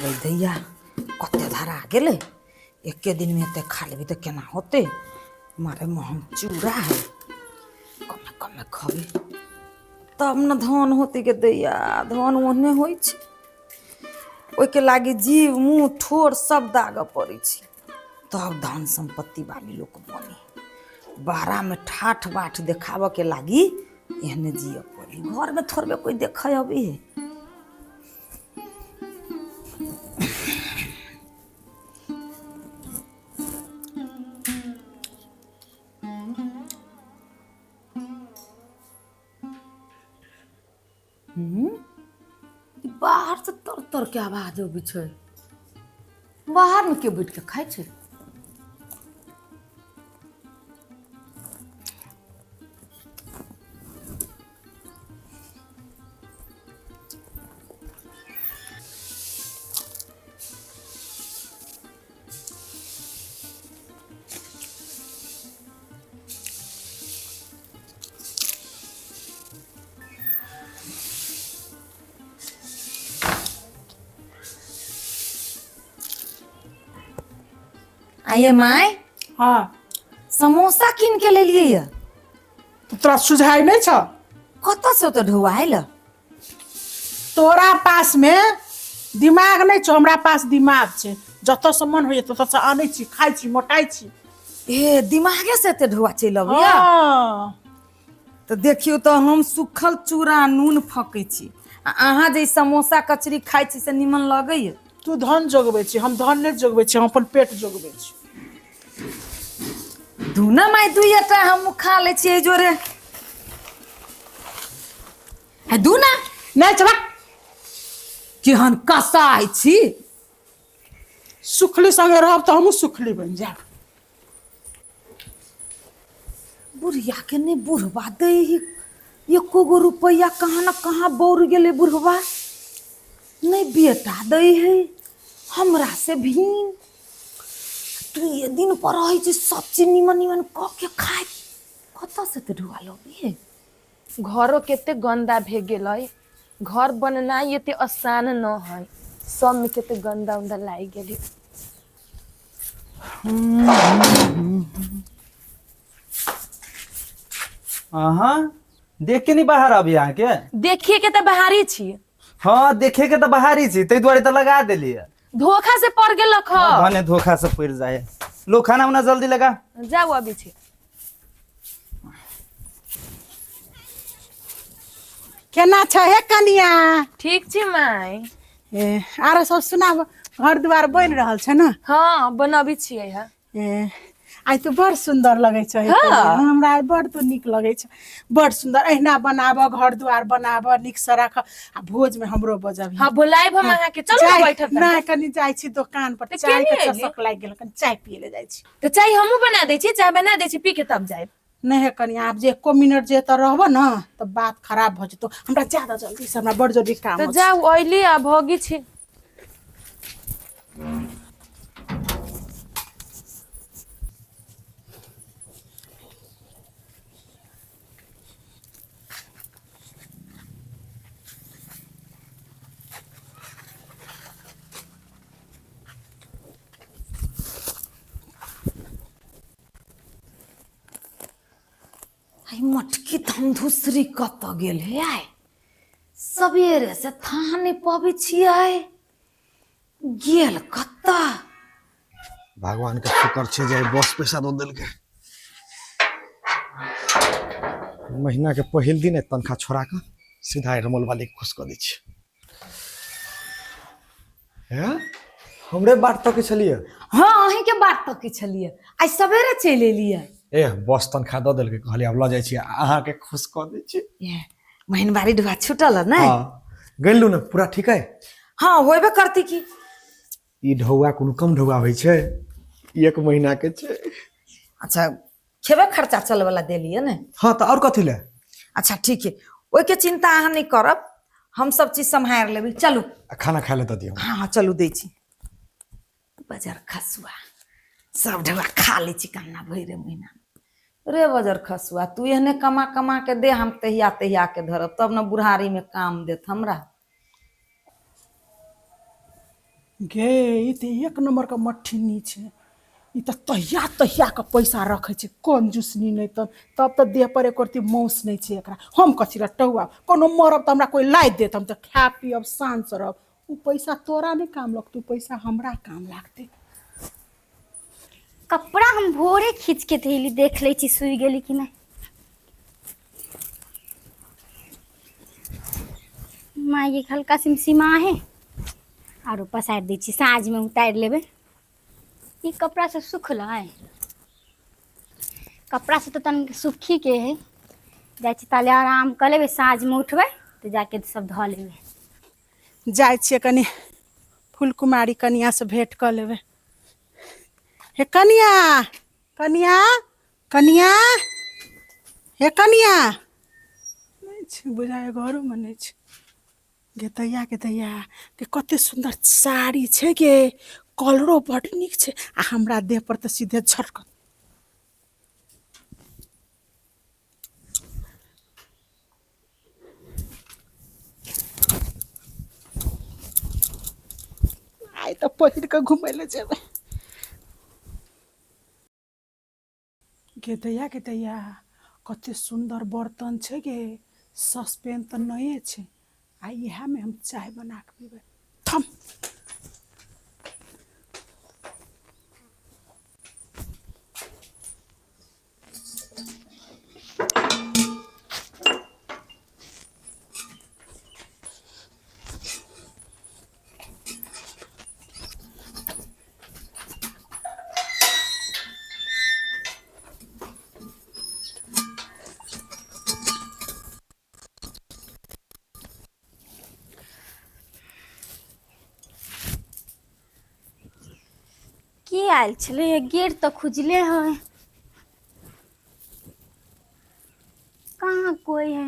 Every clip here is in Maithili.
गई दैया कते धरा गेलै एके दिनमे एते खा लेबै तऽ केना होतै मारे महम चूड़ा है कमे कमे खबै तब ने धन होतै गे दैया धन ओहने होइ छै ओहिके लागी जीव मुँह ठोर सब दागऽ पड़ै छै तब धन सम्पत्ति वाली लोक बने बाहरामे ठाठ बाठ देखाबऽके लागी एहने जियऽ पड़ी घरमे थोड़बे कोइ देखै अबै है हम्म? ई बाहर से तर तर के आवाज अबै छै बाहर मे के बैठ के खाइ छै आइए माय। हाँ। समोसा कीन के लेलिए ये। तो तोरा सुझाइ नहीं छ? कतऽ से ओतऽ ढुआइल? तोरा पास में दिमाग नहीं छौ, हमरा पास दिमाग छै। जतऽ से मन होइए ततऽ से आनै छी, खाइ छी, मोटाइ छी। ए दिमागे से एते ढुआ चलि अबैया? हाँ। तऽ देखियौ तऽ हम सुखल चूड़ा नून फकै छी आ अहाँ जे ई समोसा कचरी खाइ छी से निमन लगैया? तू धन जोगबै छी, हम धन नहि जोगबै छी, हम अपन पेट जोगबै छी। दुना माय दुइटा हम खा लै छियै जोरे। है दुना नहि चला। केहन कसाइ छी। सुखली संगे रहब तऽ हमहूँ सुखली बनि जायब। बुढ़िया के नहि बुढ़बा दै ही एको गो रुपैआ, कहाँ न कहाँ बौर गेलै बुढ़बा। नहि बेटा दै है हमरा से भीन। तू ये दिन पर रहै छै सब चीज निमन निमन कऽ के खाय, कतऽ से तऽ ढुआ लबिहे? घरो कते गंदा भे गेलै। घर बननाइ एते आसान न है, सब में कते गंदा उंदा लागि गेलै। अहाँ देख के नहीं बाहर अभी अहाँके? देखिए के तऽ बाहरी छी। हाँ देखे के तऽ बाहरी छी, ताहि दुआरे तऽ लगा देलियै। धोखा से पड़ गेलक ह। भने धोखा से पड़ जाए। लो खाना उना जल्दी लगा। जाओ अभी छी। केना छै हे कनिया? ठीक छी माय। ए आरो सब सुनाब, घर दुआर बनि रहल छै ने? हाँ बनबी छियै है। ए आइ तो बड़ सुंदर लगै छै हे हाँ। कनिया। हमरा आइ बड़ तो नीक लगै छै, बड़ सुंदर। अहिना बनाब, घर दुआर बनाब, नीक से राख आ भोज में हमरो बजबही। हाँ बोलायब हम अहाँके। चलू ने बैठब तनिका। नहि कनि जाइ छी दोकान पर, तऽ चाय के केने एली? चसक लागि गेल, कनि चाय पिए ले जाइ छी। तऽ चाय हमहूँ बना दै छी, चाय बना दै छी, पी के तब जायब। नहि हे कनिया, आब जे एको मिनट जे एतऽ रहबो ने तऽ बात खराब भऽ जेतौ। हमरा ज्यादा जल्दी से हमरा बड़ जरूरी काम तऽ अछि। जाउ, अयली आ भोगी छी। आई मटकी तऽ हम धूसरी कतऽ गेल हे? आइ सबेरे से थाह नहि पबै छियै, गेल कतऽ? भगवान के शुक्र छै जे आइ बस पैसा दऽ देलकै। महीना के पहिल दिन है, तनख्वाह छोड़ा कऽ सीधा रमोल वाली के खुश कऽ दै छियै। हैं हमरे बाट तकै छलियै? हाँ अहीं के बाट तकै छलियै, आइ सबेरे चलि एलियै। ए बस तनख्वाह दऽ देलकै, कहलियै आब लऽ जाइ छियै, अहाँके खुश कऽ दै छी। ए, महिनबारी ढुआ छूटल है ने? हाँ गैलू ने, पूरा ठीक है? हाँ होबे करती की। ई ढौआ कोनो कम ढौआ होइ छै? एक महीना के छै। अच्छा खेबे खर्चा चलबे ला देलियै ने? हाँ तऽ और कथी ले। अच्छा ठीक है, ओहिके चिंता अहाँ नहि करब, हम सब चीज सम्हारि लेबै। चलू आ खाना खाय ले दऽ दियौ। हाँ हाँ चलू दै छी। बजर खसुआ सब ढेबा खा लै छी कन्ना भरि महीना। रे बजर खसुआ, तू एहने कमा कमा के दे, हम तहिया तहिया के धरब, तब ने बुढ़ारी में काम देत हमरा। गे ई तऽ एक नम्बरके मट्ठिनी छै। ई तऽ तहिया तहिया के पैसा रखै छै, कंजूसनी नहि तऽ तब तऽ देह पर एको रत्ती मौस नहि छै एकरा। हम कथी लए टौआब? कोनो मरब तऽ हमरा कोइ लादि देत, हम तऽ खायब पियब शानसँ रहब। ओ पैसा तोरा नहि काम लगतौ, ओ पैसा हमरा काम लागतै। कपड़ा हम भोरे खींच के धैली, देख लै छी सुइ गेली कि नहि। माय के हल्का सिमसिमा है आरो पसारि दै छी, साँझमे उतारि लेबै। ई कपड़ा सब सुखलै? कपड़ा सब तऽ तनिक सुखी के है। जाइ छी ताले आराम कऽ लेबै, साँझमे उठबै तऽ जाके सब धऽ लेबै। जाइ छियै कनि फुलकुमारी कनियाँसँ भेँट कऽ लेबै। हे कनिया, कनिया, कनिया, हे कनिया, नहि छै बुझाइ, घरोमे नहि छै। गे दैया, गे दैया, गे कते सुन्दर साड़ी छै गे, कलरो बड नीक छै आ हमरा देह पर तऽ सीधे झटकत। आइ तऽ पहिर कऽ घुमै लए जेबै। गे दैया, गे दैया, कते सुन्दर बर्तन छै गे, सस्पेन तऽ नये छै आ इएहमे हम चाय बना कऽ पीबै। थम। के आयल छलै? गेट तऽ खुजले है, कहाँ कोई है?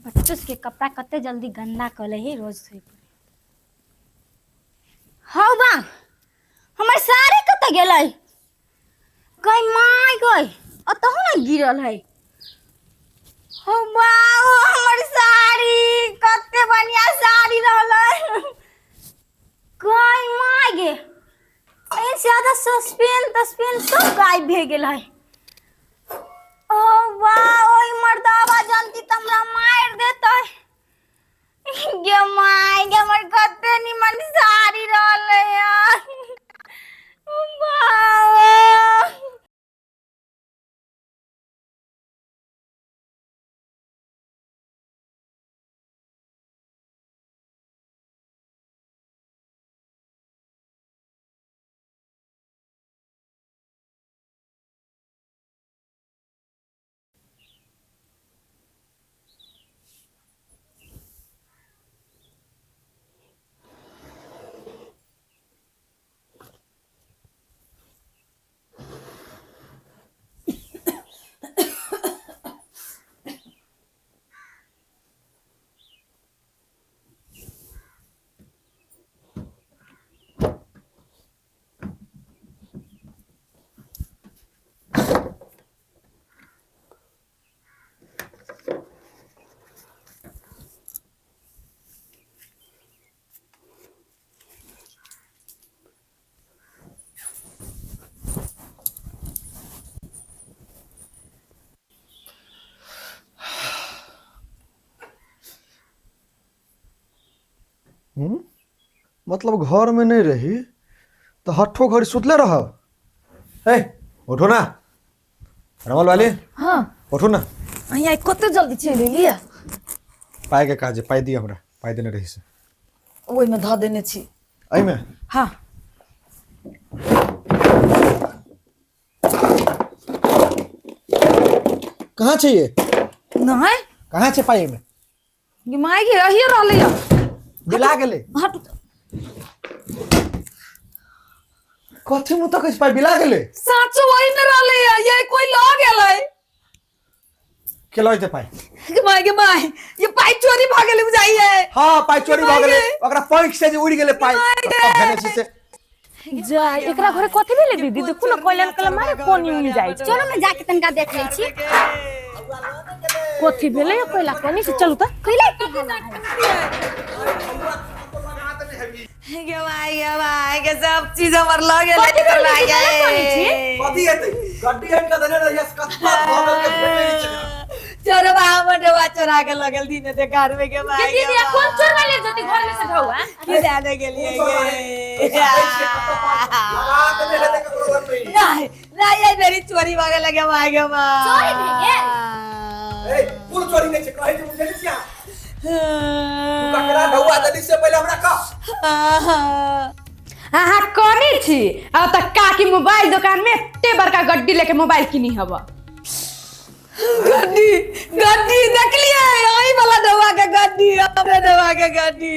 बच्चो सबके कपड़ा कते जल्दी गंदा कऽ लै है, रोज धोइ पड़े। हौ बा, हमर साड़ी कतऽ गेलै? गई माय गई, अतहु ने गिरल है। हौ बा, हमर साड़ी, कते बढ़िया साड़ी रहलै। गई माय गे, एहि ज्यादा सस्पेन तस्पेन सब गायब भए गेल है। ओ वाह, ओहि मर्दाबा जानती तऽ हमरा मारि देतै। गे my गे, हमर कते निमन साड़ी रहलै यार। वाह। हूँ, मतलब घरमे नहि रही तऽ हट्ठो घड़ी सुतले रहब। हे उठो ना रमल वाली। हाँ। उठो ना। अहीं आइ कते जल्दी चलि एलियै? पाइके काज है, पाइ दिअ हमरा, पाइ देने रही से। ओहिमे धऽ देने छी। एहिमे? हाँ। कहाँ छै ये? नहि। कहाँ छै पाइ एहिमे? गे माय गे, अहिए रहलै या। बिला गेलै। हट। कथी मुँह तकै छै? पाइ बिला गेलै। साचो वही में रहलै या, ये कोई लऽ गेलै। के लऽ जेतै पाइ? गे माय, गे माय, ये पाइ चोरी भऽ गेलै बुझाइए। हाँ, पाइ चोरी भऽ गेलै। ओकरा पंख से जे उड़ि गेलै पाइ। तब भेने छै से। जा, एकरा घरे कथी भेलै दीदी? देखू ने, कल्याण कला मारे कोनी उनी जाइ छै। चलो ने, जाके तनिका देख लै छी। कथी भेलै कैला कनी से चलू त। कैला एते हल्ला है? गे भाई, गे भाई के सब चीज हमर लगे कथी भेलै? कथी करै छी? कथी हेतै? गड्डी आनि कऽ देने रहियै, से कतना भऽ गेल के भेटै नहि छै। चोरबा हमर डबा चोरा के लगल दिन देखार में। गे के भाई, दीदी, आ कोन चोरवा ले जती घर में से ढौआ? की जाने गेलिए गे? लगा देने हेतै ककरो घर में। नहीं नहीं, ये मेरी चोरी भागे लगे भाई, गे भाई। चोरी भए गेल? ए, कुल चोरी नहि छै, कहै छै, बुझै नहि छियै अहाँ? तू ककरा ढौआ देली से पहिले हमरा कह। अहाँ कने छी आ त काकी मोबाइल दुकान में एते बड़का गड्डी लेके मोबाइल किनी हब। गड्डी, गड्डी देखलिए? ओही वाला डबा के गड्डी, हमरे डबा के गड्डी।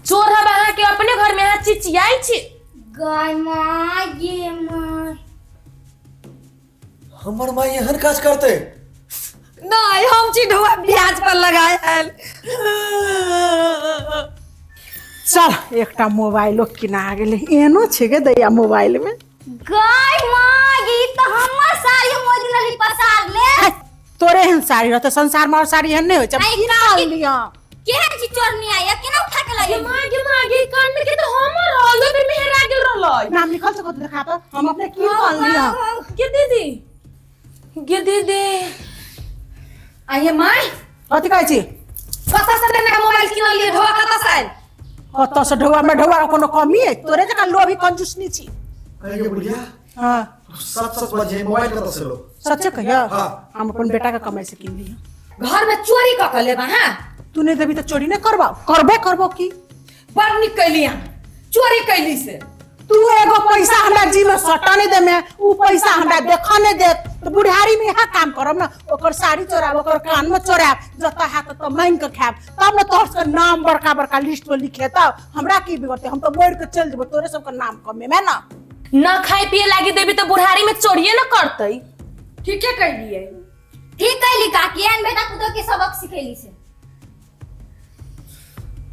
चोर हब अहाँ के अपने घर में अहाँ चिचियाई छी। गाय माय, गे माय। हमर माई एहन काज करतै? नहीं, हम छी ढौआ ब्याज पर लगायल। चल, एकटा मोबाइलो किना गेलै। एहनो छै गे दैया मोबाइल में? गाय माय, ई तऽ हमर साड़ी हम ओहि दिन रहली पसार ले। है, तोरे एहन साड़ी रहतै संसार में? और साड़ी एहन नहि होइ छै। आई किना काकी- लिअ। केहन छी चोरनी आया, केना उठा के गे लऽ माँ, गे माँ, गे कान में के त हमर रहल पे मेहरा गेल रहलै। नाम लिखल छै कतौ? देखा तऽ, हम अपने की अनलियै। गे दीदी, गे दीदी। आइए माय। कथी कहै छी? कतऽ से लेने के मोबाइल किनलिए? ढौआ कतऽ से आयल? कतऽ से ढौआ में ढौआ के कोनो कमी है? तोरे जकाँ लोभी कंजूसनी छी। कहे गे बुढ़िया। हाँ। तू सच सच बजिहे, मोबाइल कतऽ से लो? सच्चे कहियो? हाँ। हम अपन बेटा के कमाई से किन लियो। घर में चोरी कऽ के लेबा? हाँ। तू नहीं देबी तऽ चोरी नहि करबा? करबे करबो की। बड़ नीक कैली अहाँ चोरी कैली से। तू एगो पैसा हमरा जी में सटा नहीं देमे, ऊ पैसा हमरा देखऽ नहीं देत तऽ बुढ़ारी में यहाँ काम करब ना? ओकर साड़ी चोराब, ओकर कान में चोराब, जतऽ हैत ततऽ मांगि के खायब, तब ने तोहर सबके नाम बड़का बड़का लिस्ट में लिखेतौ। हमरा की बिगड़तै? हम तऽ मरि के चलि जेबौ, तोरे सबके नाम कमेमे ना। न खाए पिए लागी देबी त बुढ़ारी में चोरिए न करतै। ठीके कहलिए। ठीक कैली काकी, एहन बेटा पुतोह के सबक सिखैली से।